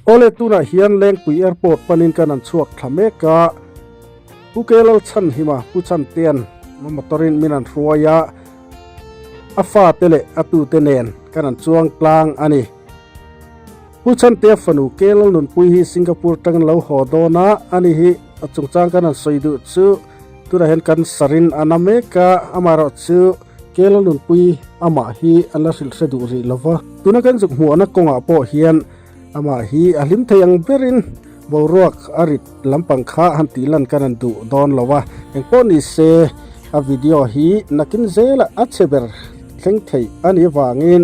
Awle tunah hian Lengpui Airport panin kan an chhuak thla mek a, Pu Kelal Chhanhima Pu Chantean motor in min an hruai a, a fate leh a tute nen kan an chuang tlang a ni. Pu Chantea fanu Kelal Nunpui hi Singapore tangin lo haw dawn a, ani hi a chungchang kan han sawi duh chu tunah hian cancer in a na mek a, amaherawh chu Kelal Nunpui amah hi an la hrilh hre duh rih lova. Tuna kan zuk hmuhna kawngah pawh hian amah hi a hlim thei ang berin boruak a rit lampang kha han tih lan kan han duh dawn lo a, engpawh ni se a video hi nakin zelah a chhe ber thleng theih a nih avangin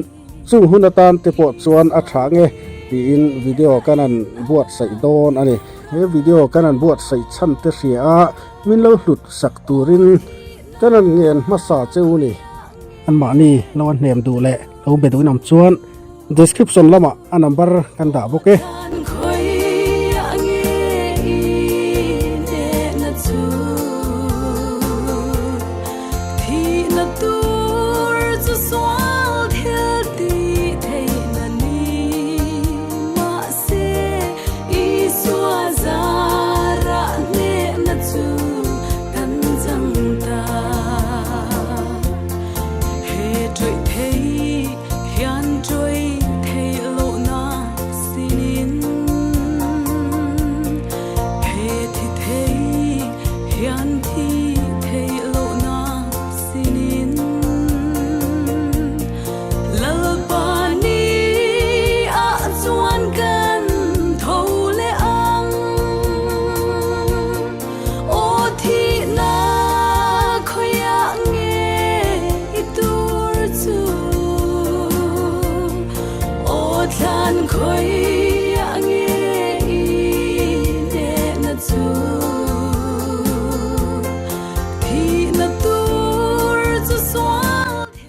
chung hun atan te pawh chuan a tha nge tiin video kan han buatsaih dawn a ni. He video kan han buatsaih chhan te hria a, min lo hlut sak turin kan han ngen hmasa cheu ni. Anmahni lo a hnem duh leh lo be duhin awm chuan Description lamah a number kan dah bawk e.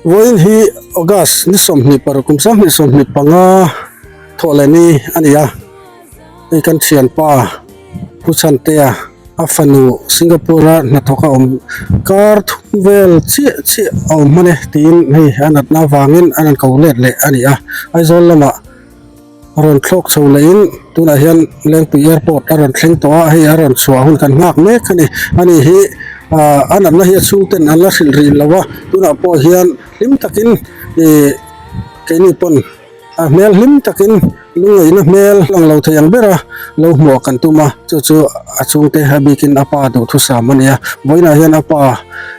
Vawiin hi August ni 25 kum 2025 thawh leh ni a ni a hei kan thianpa Pu Chhantea a fanu Singapore a hnathawk a awm kar thum vel chiah chiah a awm hman e tiin hei a natna avangin an rawn ko let leh a ni a Aizawl lamah a rawn thlawk chho leh in tunah hian Lengpui airport a rawn thleng tawh a hei a rawn chhuah hun kan nghak mek a ni ani hi ah a natna hi a chhung ten an la hrilh rih lo a tunah pawh hian hlim takin ih keini pawn. A hmel hlim takin lungngaihna hmel lang lo thei ang bera lo hmuah kan tum a, chu chu a chhungte a bikin a pa duhthusam a ni a, vawiinah hian a pa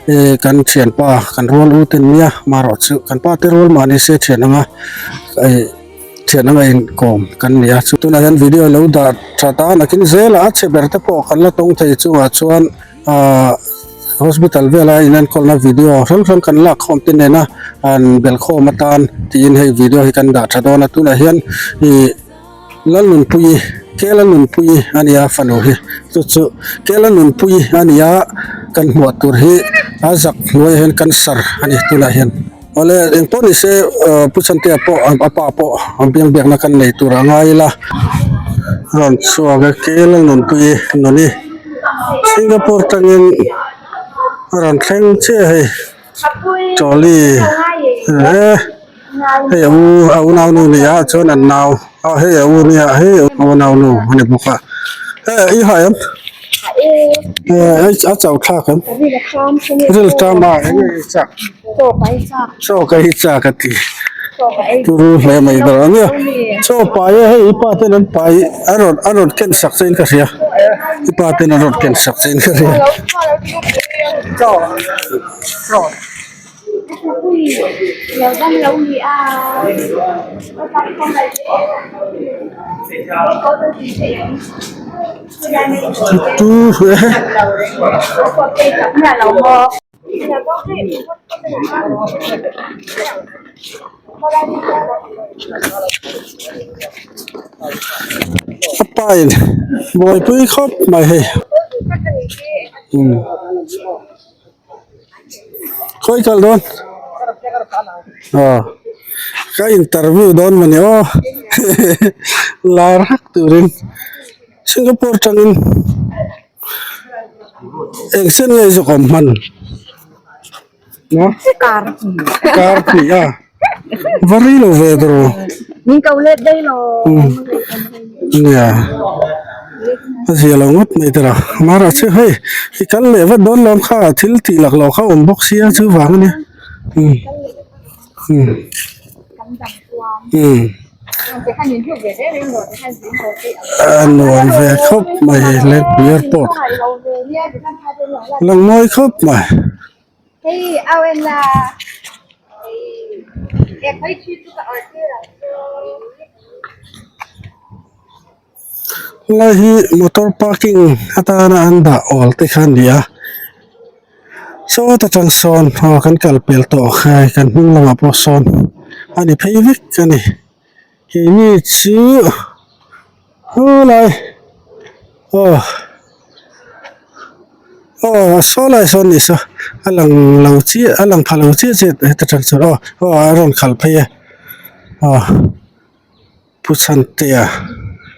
eh kan thianpa kan rual u ten nia marawh chu kan pa te rual mahni se thian anga eh thian anga inkawm kan ni a, chu tunah hian video lo dah that a nakin zela a chhe ber te pawh kan la tawng thei chungah chuan. Ahh hospital vela in enkawlna video hrang hrang kan lak khawm te nena an bel khawm atan tiin hei video hi kan dah tha dawn a tunah hian ih Lalnunpuii ke Lalnunpuii a nia fanu hi chu chu ke Lalnunpuii a nia kan hmuah tur hi a zak hnuaiah hian cancer a ni tunah hian awle engpawh ni se ahh Pu Chhantea pawh a pa pawh a biang biakna kan nei tur a ngai ila rawn chhuak a ke Lalnunpuii nuni. Singapore tangin a rawn thleng chiah hei trolley he hei a u a unaunu ni a chuan an nau a hei a u nia hei a unaunu a ni bawk a eh i ha em eh a chau thlak em riltam a eng nge i chak chaw ka ei chak a ti. Turu hle mai ber a nia chaw pai a hei i pa ten an pai a rawn a rawn ken sak che in ka hria i pa ten an rawn ken sak che in ka hria. A pa in buaipui khawp mai hei umm khawi kal dawn aw ka interview dawn mawni aw lar hak turin Singapore tangin. Eng sen nge zawk awm hman Kar kar hnih a va rei lo ve tawh Min ko let daih lo. Nia a zia lo ngawt mai tawh a amaherawh chu hei i kal leh vat dawn lawm kha thil tih lak loh kha a awm bawk sia chuvang a nia umm umm umm a nuam ve khawp mai hei lengpui airport lang mawi khawp mai. Helai hi motor parking atana an dah awl te kha a ni a sawta tang sawn aw kan kal pel tawh khai kan hnung lamah pawh sawn a ni phei vek a ni keini chu helai aw aw saw lai sawn ni saw a lang lo chiah a lang pha lo chiah chiah heta tang chuan aw aw a rawn khalh phei a aw. Pu Chhantea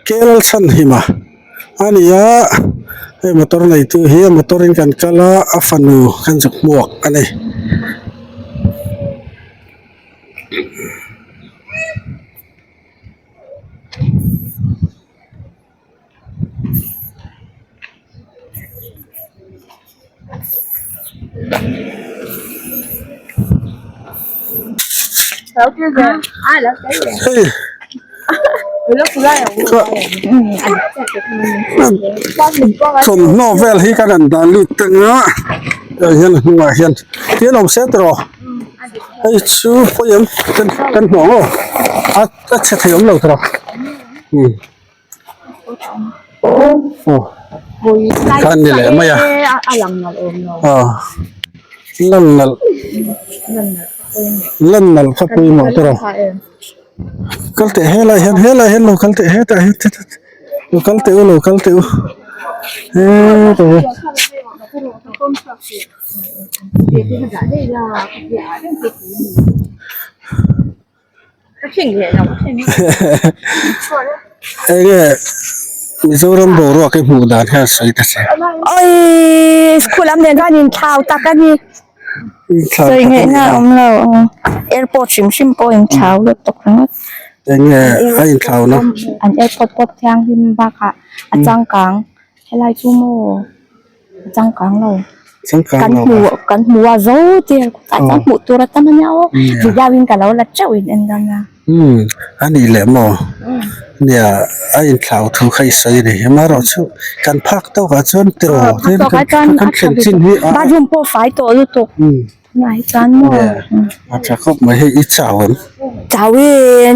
Kel Chhanhima a ni a, hei motor neitu hi a motor in kan kal a, a fanu kan zuk hmuak a ni. Hei thawmhnaw vel hi kan han dah lut teng a tah hian a hnungah hian thil a awm se tawh hei chu pawi em kan hmuh ang aw a chhe thei awm lo tawh umm. Khan ni leh mai a aw lan nalh lan nalh kha pawimawh te rawh kal teh helai hian helai hian lo kal teh hetah hian lo kal teh u lo kal teh u hetah hian. Enge Mizoram boruak hi hmuh dan hian sawi ta che. Awii school lam nen chuan inthlau tak a ni. Sawi ngaihna a awm lo airport hrim hrim pawh inthlau lutuk ringawt. Enge a inthlau na? An airport pawh thianghlim bakah a changkang helai chu maw. Changkang lo. Changkang Kan lo hmu a. kan hmu a zo tir ah chuan hmuh tur a tam a nia aw. Video in ka lo la teuh in en dawn a. Umm a nih leh maw? Nia a inthlau thu kha i sawi a ni. Amaherawh chu kan phak tawk ah chuan tiraw Phak tawk ah chuan kan a tha thlen ve chin tawh. hi a. Bathroom pawh fai tawh lutuk. Tunah hi chuan maw. Nia a tha khawp mai hei i chau em? Chau e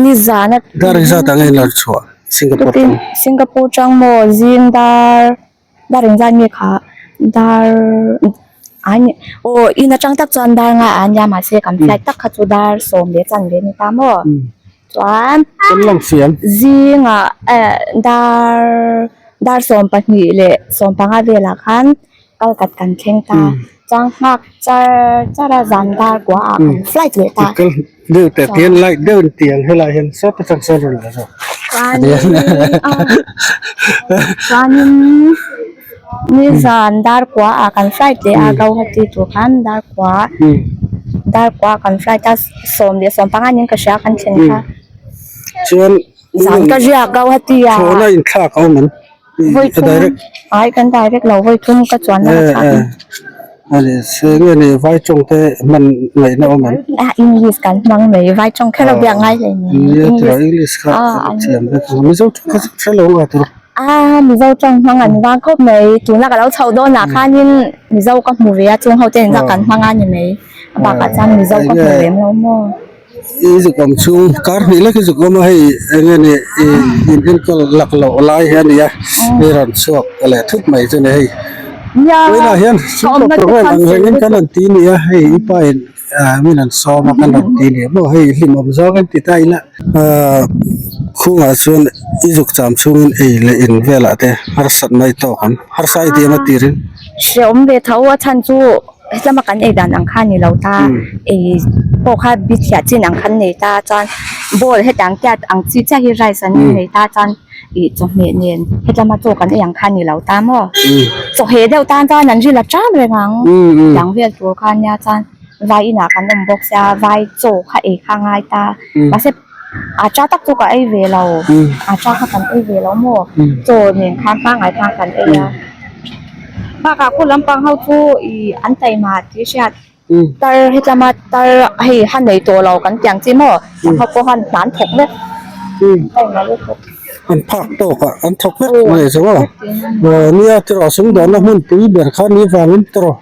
nizan a. Dar engzat ang a inlar chhuah Singapore tang? Singapore tang maw zing dar. Dar engzat nge kha dar ai ni aw in atang tak chuan dar nga a nia mahse kan flight tak kha chu dar sawm leh chan ve a ni ta maw chuan Kan lang fiam zingah eh dar dar sawm pahnih leh sawm panga velah khan kalkat kan thleng ta chuan nghak char char a zan dar kua ah kan flight leh ta. Deuh teh tian light deuh in tiang helai hian sawt atang sawn rawn la zawk. Chuanin nizan dar kua ah kan flight leh a Guwahati tur khan dar kua dar kua ah kan flight a sawm leh sawm panga niin ka hria kan thlen kha. Chuan zan ka riak Guwahati ah. Thlawhna inthlak a awm ang. Vawi thum ai kan direct lo vawi thum ka chuan na thlak in. Ani se nge ni vai tawng te hman ngaihna awm ang. A English kan hmang mai vai tawng kher a biak ngai hle ni. English English kha a thiam vek ang Mizo tawng kha chu hre lo nga tur. A Mizo tawng hmang an vang khawp mai tuna ka lo chhoh dawn ah khanin Mizo ka hmu ve a chung ho ten kan hmang a ni mai a bakah chuan Mizo ka hmu lem lo maw. I zuk awm chhung kar hnih lek i zuk awm a hei eng nge ni ih in enkawl lak loh lai hi a ni a i rawn chhuak leh thut mai chu a ni hei vawiinah hian chhungkaw program ang rengin kan rawn ti ni a hei i pa in ah min rawn sawm a kan rawn ti ni maw hei hlimawm zawng in ti ta ila ah khungah chuan i zuk cham chhungin ei leh in velah te harsat mai tawk ang harsa i ti em a tirin. Hrehawm ve tho a chhan chu. Hetlama kan ei dan ang kha a ni lo ta, ei pawh kha bithliah chin ang khan nei ta chuan bowl hetiang tiat ang chi chiah hi rice an nei ta chuan ih chawhmeh nen hetlama chaw kan ei ang kha a ni lo ta maw chawheh deuh tan chuan an ril a ṭam reng ang tiang vel tur kha ania chuan vai inah kan awm bawk sia vai chaw kha ei kha a ngai ta mahse. Acha tak chu ka ei ve lo acha kha kan ei ve lo maw chaw nen khan pangngai khan kan ei a bakah khu lampang ho chu ih an taima tih hriat tar hetlama tar hei han nei tawh lo kan tih ang chi maw ang ho pawh khan hna an thawk vek taima lutuk. An phak tawk ah an thawk vek mai chu maw nia tiraw sumdawnna hmunpui ber kha ni vangin tiraw.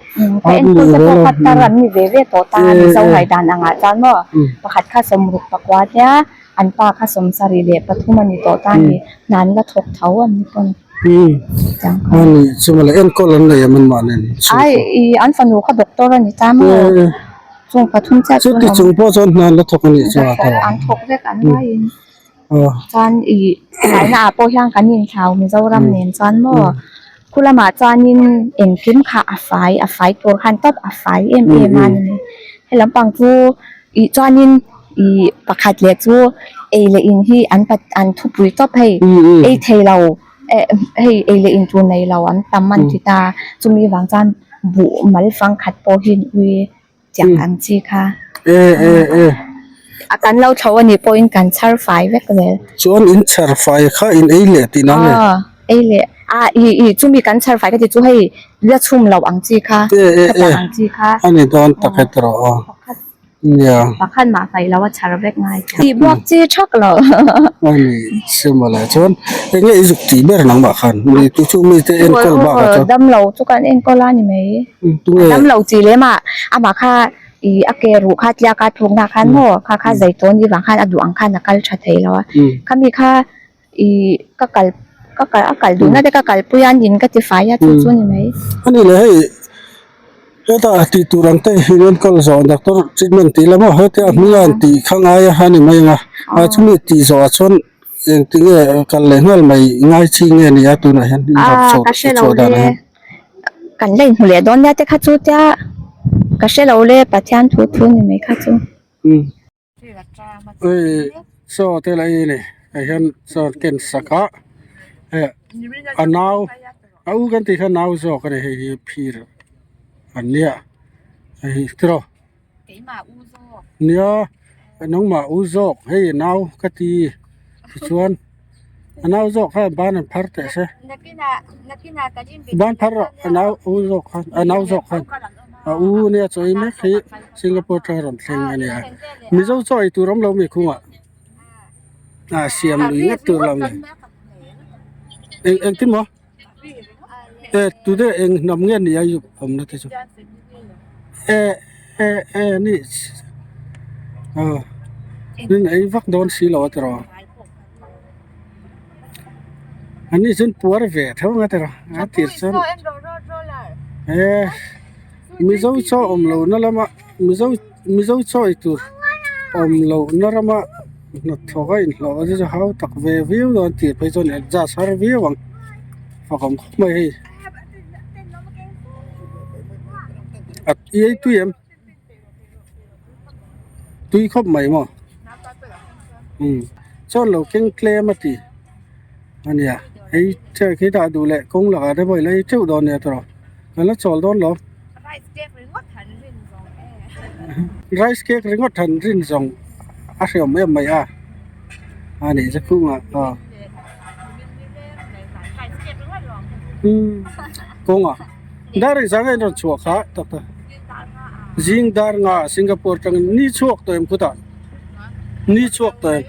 Ka enkawl te pawh kha tar an ni ve ve tawh ta a Mizo ngaihdan angah chuan maw pakhat kha 64 nia an pa kha 73 a ni tawh ta a ni hna an la thawk tho an ni pawn tiang kha. A ni chu mawle enkawl an nei em an mahni an chhungkaw. Ai i an fanu kha doctor a ni ta maw chung pathum chiah chu an awm. Chuti chung pawh chuan hna an la thawk a nih chu a tawh. An thawk vek an ngaiin. Chuan i faina ah pawh hian kan inthlau Mizoram nen chuan maw khu lamah chuanin engkim kha a fai a fai tur khan tawp a fai em em a ni he lampang chu ih chuanin ih pakhat leh chu ei leh in hi an pa an thupui tawp hei ei thei lo eh hei ei leh in tur nei lo an tam an ti ta chumi vang chuan buh mal fang khat pawh hi an ui. Tiang ang chi kha. E e e. A kan lo thlo a nih pawhin kan chhar fai vek zel. Chuan in chhar fai kha in ei leh tihna nge? Aw ei leh. A i i chumi kan chhar fai ka ti chu hei la chhum loh ang chi kha. E e e. Khatiang ang chi kha. A ni dawn tak e tawh aw. Pakhat. Nia. Pakhat mah fai lo a chhar vek ngai. Tih buak chi thak lo. A ni simawle chuan enge i zuk tih ber nangmah khan mi tu chu mite enkawl bakah chuan. Dam lo chu kan enkawl a ni mai. Tunge? Dam lo chi lem a, amah kha ih a ke ruh kha tliak a tlukna khan maw kha kha zai tawn ni vang khan a duh ang khan a kal tha thei lo a. Khami kha ih ka kal ka kal a kal duhna te ka kalpui a nin ka ti fai a chu chu ni mai. Ani leh hei hetah tih tur ang te hi enkawl zawh doctor treatment tih lam aw hetia hming a an tih kha ngai a ni mai ang a chumi tih zawh ah chuan engtinge kal leh nghal mai ngai chi nge ni a tunah hian chhuah dan ah hian. Kan la inhmu leh dawn nia te kha chu tia ka hre lo le Pathian thu thu ni mai kha chu. Hei chaw te la ei a ni tah hian chaw an ken sak a hei a nau a u kan tih kha nau zawk a ni hei hi phir an nia hei hi tiraw nia nangmah u zawk hei nau ka ti tichuan a nau zawk khan ban an phar teh se ban phar rawh a nau u zawk khan a nau zawk khan a u nia chaw ei mek hi Singapore atanga rawn thleng a nia Mizo chaw ei tur awm lo mi khungah ah siam lui ngawt tur lo ni eng engtin maw. E today eng hnam nge ni a awmna te chu e e e ni aw nin ei vak dawn si lo a tiraw an ni chuan puar ve tho ang a tiraw a tir chuan e mizo chaw awm lo na lama mizo mizo chaw ei tur awm lo na rama hnathawk a inhlawh a chu hau tak ve viau dawn tih phei chuan adjust har viau ang fak awm khawp mai hei a i ei tui em tui khawp mai maw umm chuan lo keng tlem a ti a nia hei chair khi dah duh leh kawng lakah te pawh i la ei teuh dawn nia tawh kan la chawl dawn lo. Rice cake ringawt han rin zawng a hreawm em mai a a nih chu khungah aw umm kawngah dar engzah nge an rawn chhuah kha tak tak zing dar nga Singapore atangin ni chhuak tawh em khutah ni chhuak tawh em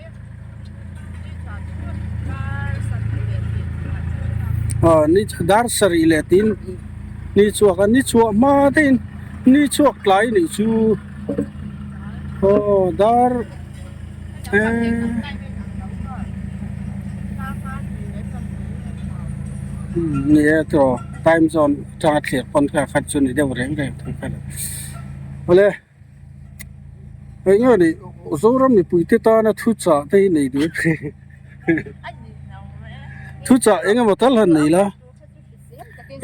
aw ni dar sarih leh tiin. Ni chhuak a ni chhuah hma deuhin ni chhuak tlai nih chu aw dar eee ni e tiraw time zone atanga thlir pawn kha khat chu ni deuh reng reng thung kha awle eng nge ni Zoram mipui te tana thu chah te hi nei duh thu chah eng emaw tal han nei la.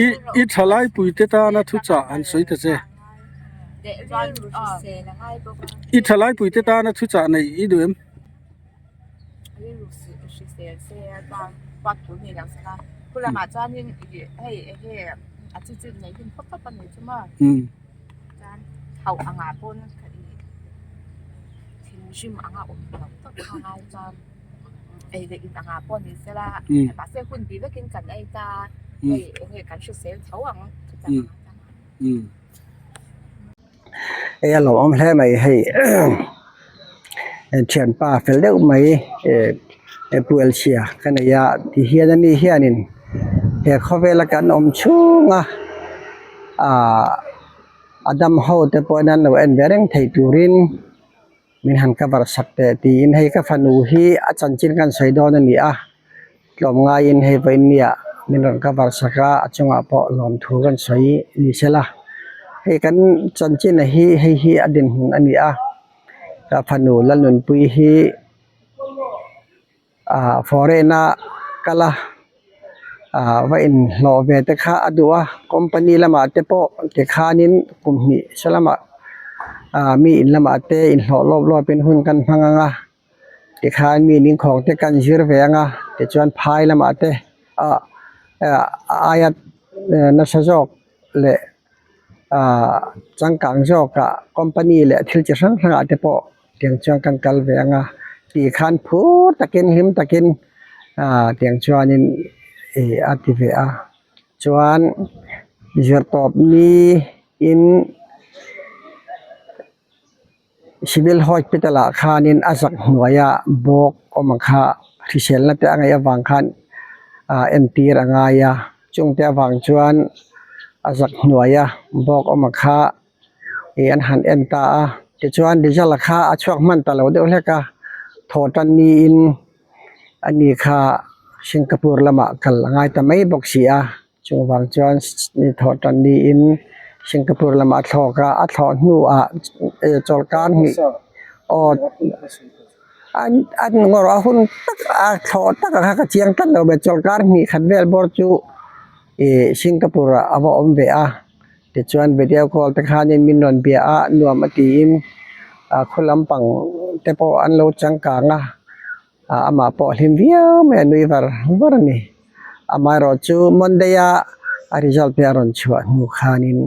I i thalai puite tana thuchah an sawi ta che. I thalai puite tana thuchah neih i duh em? Umm. Gym anga awm loh tak kha ngai chuan ei leh in angah pawh ni sela mahse hun bih vekin kan ei ta hei enge kan hrisel tho ang chutiang anga chuan. Hei a lo awm hle mai hei thianpa fel deuh mai eh puel chhia ka nei a ti hian ani hianin he khawvela kan awm chhung a ahh a dam ho te pawhin an lo en ve reng thei turin min han cover sak teh tiin hei ka fanu hi a chanchin kan sawi dawn a ni a tlawmngaiin hei vawiin nia min rawn cover sak a a chungah pawh lawmthu kan sawi ni sela hei kan chanchin a hi hei hi a dinhmun a ni a ka fanu Lalnunpuii hi ah foreign a kal a ah va inhlawh ve te kha a duh a company lamah te pawh tikhanin kum hnih saw lamah ah mi in lamah te inhlawh lawp lawp in hun kan hmang ang a tikhan mi ningkhawng te kan zir ve ang a tichuan phai lamah te ah aia nasa zawk leh ah changkang zawkah company leh thil chi hrang hrangah te pawh tiang chuan kan kal ve ang a tih khan phur takin hlim takin ah tiang chuanin ih a ti ve a chuan zirtawp ni in. Civil Hospital ah khanin a zak hnuaia bawk awm ang kha hriselna te a ngaih avang khan ah entir a ngai a chungte avang chuan a zak hnuaia bawk awm ang kha ih an han en ta a tichuan result kha a chhuak hman ta lo deuh hlek a thaw tan niin ani kha Singapore lamah kal a ngai ta mai bawk si a. Chuvang chuan thawh tan niin Singapore lamah a thlawk a, a thlawh hnuah chawlhkar hnih aw an an ngawrh a hun tak a thlawh tak ang kha ka chiang tlat lo mai chawlhkar hnih khat vel bawr chu ih Singapore ah a va awm ve a tichuan video call te khanin min rawn bia a nuam a tiin ah khaw lampang te pawh an lo changkang a. Ah amah pawh a hlim viau mai a nui var var a ni amaherawh chu Monday a a result te a rawn chhuah hnu khanin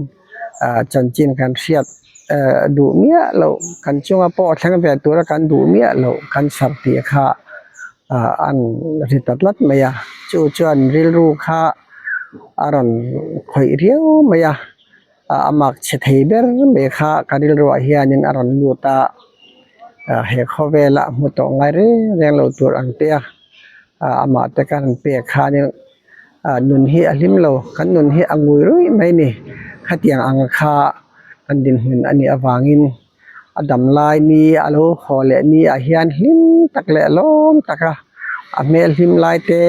ah chanchin kan hriat eh duh miah loh kan chunga pawh a thleng ve tura kan duh miah loh cancer tih kha ah an ri ta tlat mai a chu chuan rilru kha a rawn khawih riau mai a. a mak chhe thei ber mai kha ka rilruah hianin a rawn lut a ah he khawvela hmu tawh ngai reng reng lo tur ang te a ah amah te ka han pek khanin ah nun hi a hlim lo kan nun hi a ngui ruih mai a ni khatiang ang kha kan dinhmun a nih avangin a dam lai ni a lo haw leh ni ah hian hlim tak leh lawm tak a a hmel hlim lai te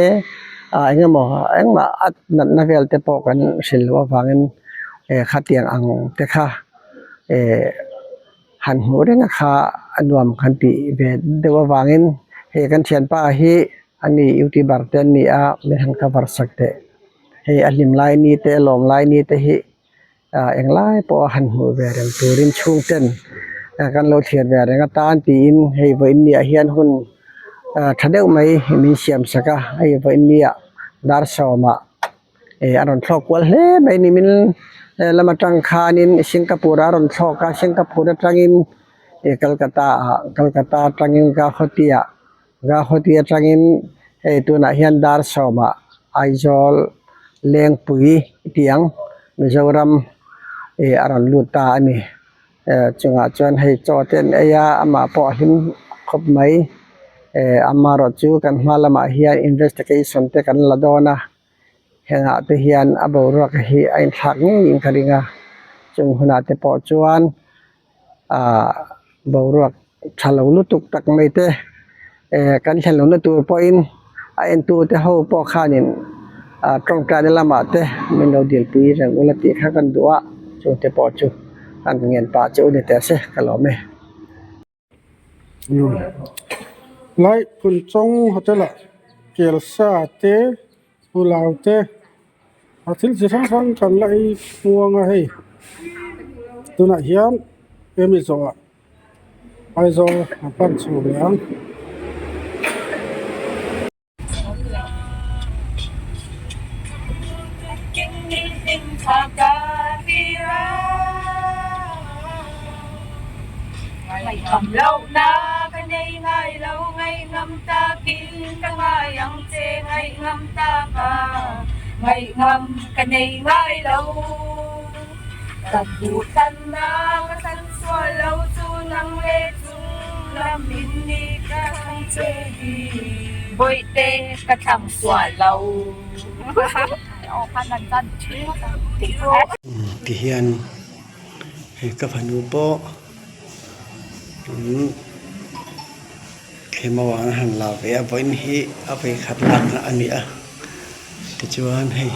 ah eng emaw engmah a natna vel te pawh kan hrilh loh avangin eh khatiang ang te kha eh han hmuh reng a kha a nuam kan tih ve deuh avangin hei kan thianpa hi ani youtuber te an ni a min han cover sak teh hei a hlim lai ni te lawm lai ni te hi. ah englai pawh a han hmuh ve reng turin chhungten kan lo thlir ve reng atan tiin hei vawiin ni ah hian hun ah tha deuh mai min siam sak a hei vawiin ni ah dar sawmah eh a rawn thlawk kual hle mai ni min lam atang khanin Singapore a rawn thlawk a Singapore atangin eh Calcutta ah Calcutta atangin Guwahati ah Guwahati atangin hei tunah hian dar sawmah Aizawl Lengpui tiang Mizoram ih a rawn lut ta a ni eh chungah chuan hei chaw te an ei a amah pawh a hlim khawp mai eh amaherawhchu kan hma lamah hian investigation te kan la dawn a hengah te hian a boruak hi a inthlak ngeiin ka ring a chung hunah te pawh chuan. ah boruak tha lo lutuk tak mai te eh kan thlen lohna tur pawhin a entu te ho pawh khanin ah tawngtaina lamah te min lo dilpui reng ula tih kha kan duh a chungte pawh chu an ngen pah chu a ni teh se ka lawm e. Lai Phunchawng hotel ah kelsa te pulao te a thil chi hrang hrang kan la ei muang a hei tunah hian hemi zawhah Aizawl a pan chho leh ang. nei ngai lo Ngaihngam takin ka ngai ang che Ngaihngam taka ngaihngam ka nei ngai lo Ka duhthlanna ka thlan sual lo chu nang leh chung lam in ni ka thlang che hi Bawihte ka thlang sual lo. Ti hian hei ka fanu pawh thlem avang a han la ve a vawiin hi a vawikhat lakna a ni a tichuan hei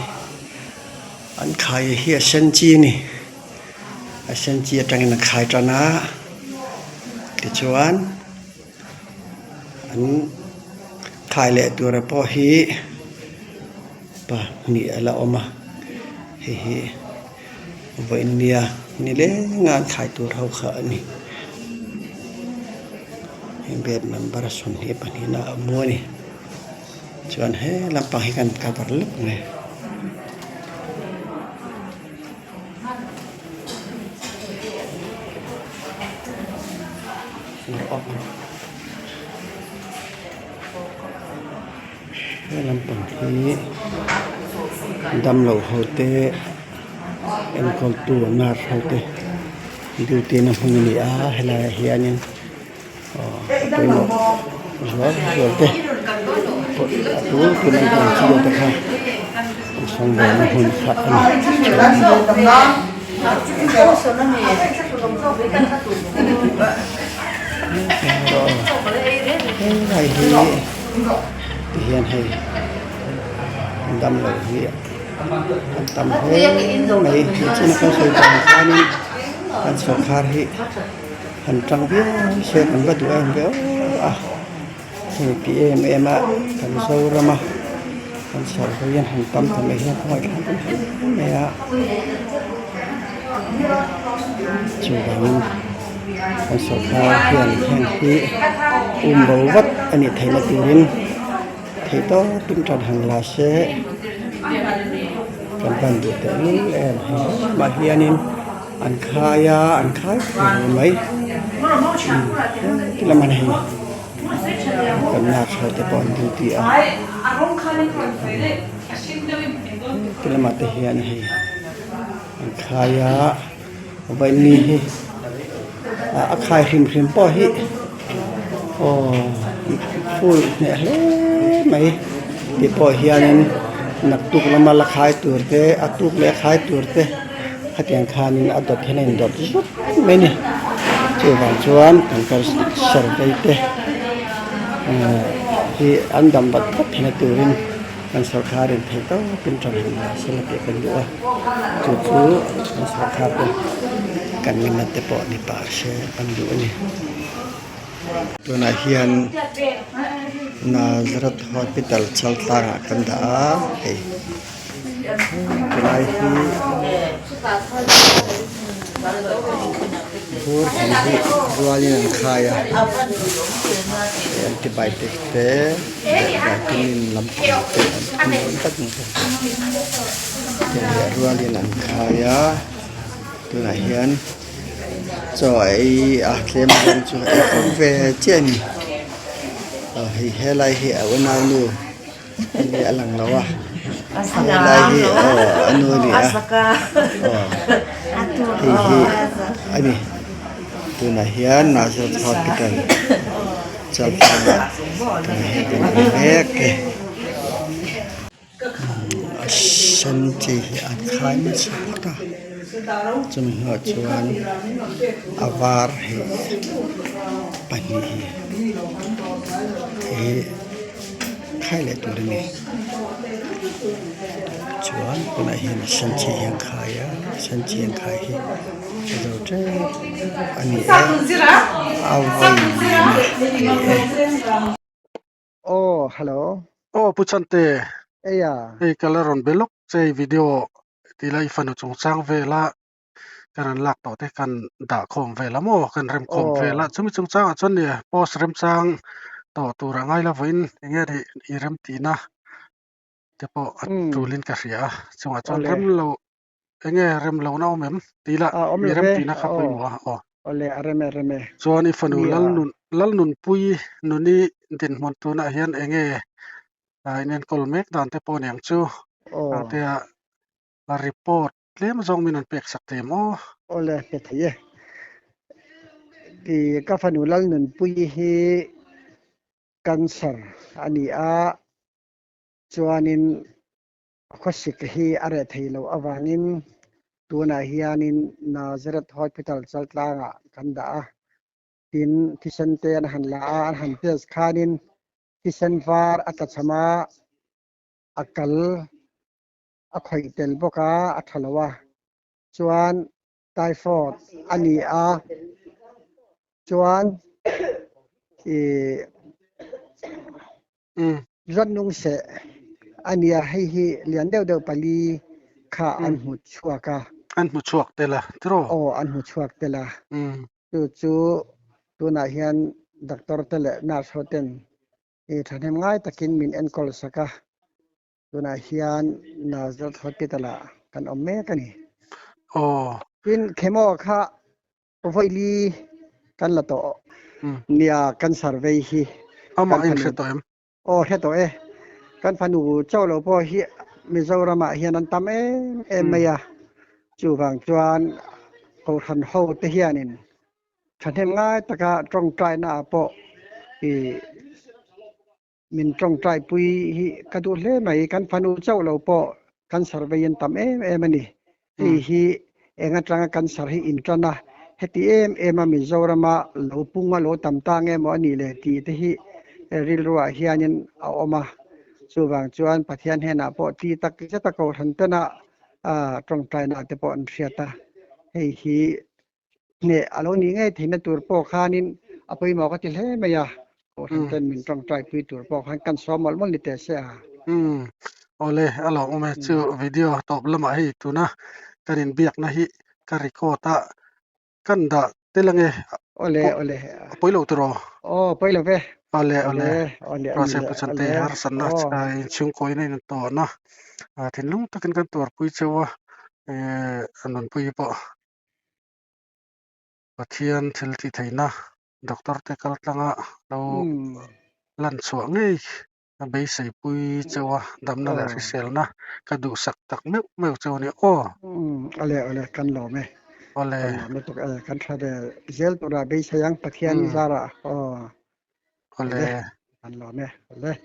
an khai hi a sen chi a ni a sen chi atangin a khai tan a tichuan an khai leh tura pawh hi pahnih a la awm a hei hi vawiin nia ni lenga an thlai tur ho kha a ni heng bed number 22 na a mu a ni chuan he lampang hi kan cover lek mai. He lampang hi damlo ho te enkawl tu nurse ho te duty na hmun a ni a helaiah hianin aw pawimawh zual zual te a tul tul an ang chi te kha an sawngbawl na hmun kha a ni helai hi tihian hei damlo hi an tam hle mai nichina kan sawi tawh ang khanin kan sawrkar hi han tang viau se kan va duh em ve aw a hei ti em em a kan Zoram a kan sawrkar hian han tam ta mai hian khawngaih thlak em em mai a chuvangin kan sawrkar hian heng hi um bo vat a nih theihna turin theih tawpin tan han la se kan van duh teh lul em hei lamah hianin an khai a an khai fur mai ti lam a ni kan nurse ho te pawh an duty a ti lamah te hian hei an khai a vaini hi a khai hrim hrim pawh hi aw full hneh hle mai ti pawh hianin naktuk lama la khai tur te a tuk leh a khai tur te khatiang khanin a dawt hian a indawt zut mai a ni chuvang chuan kan kal survey te hi an dam vat vat theihna turin kan sawrkharin theih tawpin tan han la se la tih kan duh a chu chu kan sawrkhar te kan ngenna te pawh ni pah se kan duh a ni. Tunah hian Nazareth Hospital Chaltlangah kan dah a hei tilai hi bur hi hi rualin an khai a antibiotic te vitamin lampang te an awm vek bawk a rualin an khai a tunah hian. Chaw ei a tlem zawng chu ei awm ve chiah a ni aw hei helai hi a unaunu enge a lang lo a helai hi aw a nu a ni a aw hei hi a ni tunah hian Nazareth hospital Chaltlang ah tunah hian kan hmu mek e. A sen chi hi an khai nasa phawt a chumi hnuah chuan a var hi pahnih hi hi khai leh tur a ni chuan tunah hian a sen chi hi an khai a a sen chi an khai hi a zo tep a ni e a vawi a ni e. Aw hello. Aw Pu Chante. Eia. Hei ka la rawn be lawk che i video ti la i fanu chungchang vela ka rawn lak tawh te kan dah khawm vel a maw kan rem khawm vel a chumi chungchangah chuan nia post remchang tawh tur a ngai lo vawiin enge ri i rem tihna te pawh a tulin ka hria a chungah chuan rem lo enge rem lohna awm em tih la i rem tihna kha pawimawh a aw. Awle a rem e rem e. Chuan i fanu Nia. Lalnun Lalnunpui nuni dinhmun tunah hian enge a inenkawl mek dan te pawh aniang chu. Aw. Tia report tlem zawng min rawn pek sak thei em aw? Awle pe thei e. Ti ka fanu Lalnunpui hi cancer a ni a, chuanin Khawsik hi a reh thei loh avangin tunah hianin Nazareth Hospital Chaltlangah kan dah a, tin thisen te an han la a, an han test khanin thisen var a tla cham a, a kal a khawih tel bawk a, a tha lo a, chuan typhoid a ni a, chuan ih Zat nung seh a nia, hei hi lian deuh deuh pali kha an hmu chhuak a. An hmu chhuak tel a, tiraw? Aw, an hmu chhuak tel a. Chu chu tunah hian doctor te leh nurse ho ten i thahnem ngai takin min enkawl sak a. Tunah hian Nazareth Hospital ah kan awm mek a ni. Aw. Tin, chemo kha Vawiili kan la tawh nia kan survey hi. Amah in hre tawh em? Aw hre tawh e. Kan fanu chauh lo pawh hi Mizoram ah hian an tam em em mai a. Chuvang chuan Kohhran ho te hianin thahnem ngai taka tawngtaina ah pawh i Min tawngtaipui hi ka duh hle mai. Kan fanu chauh lo pawh cancer vei an tam em em a ni. Hei hi eng atanga cancer hi intan a, heti em em a Mizorama lo pung a lo tam ta nge maw a nih le tih te hi rilruah hianin a awm a. Chuvang chuan Pathian hnenah pawh ti tak zet a kohhran tena tawngtaina te pawh an hriat a. Hei hi Hneh a lo nih ngei theihna tur pawh khanin a pawimawh ka ti hle mai a, Kohhran ten min tawngtaipui tur pawh khan kan sawm mawlh mawlh ni teh se a. Umm awle a lo awm e, chu video tawp lamah hei tuna kan inbiakna hi ka record a, kan dah tel ange Awle awle a pawi lo tiraw? Aw pawi lo ve. Awle awle awle Rose Puchante harsatna inchhungkawiin a intawn a, thinlung takin kan tuarpui cheu a, nunpui pawh Pathian thil tih theihna doctor te kal tlanga lo lan chhuah ngei a beisei pui cheu a, damna leh hriselna ka duhsak tak meuh meuh cheu a ni aw. Awle awle kan lawm e. Awle. Kan lawm lutuk e, kan tha ve zel tura beisei ang Pathian zarah aw. Awle. Kan lawm e, awle.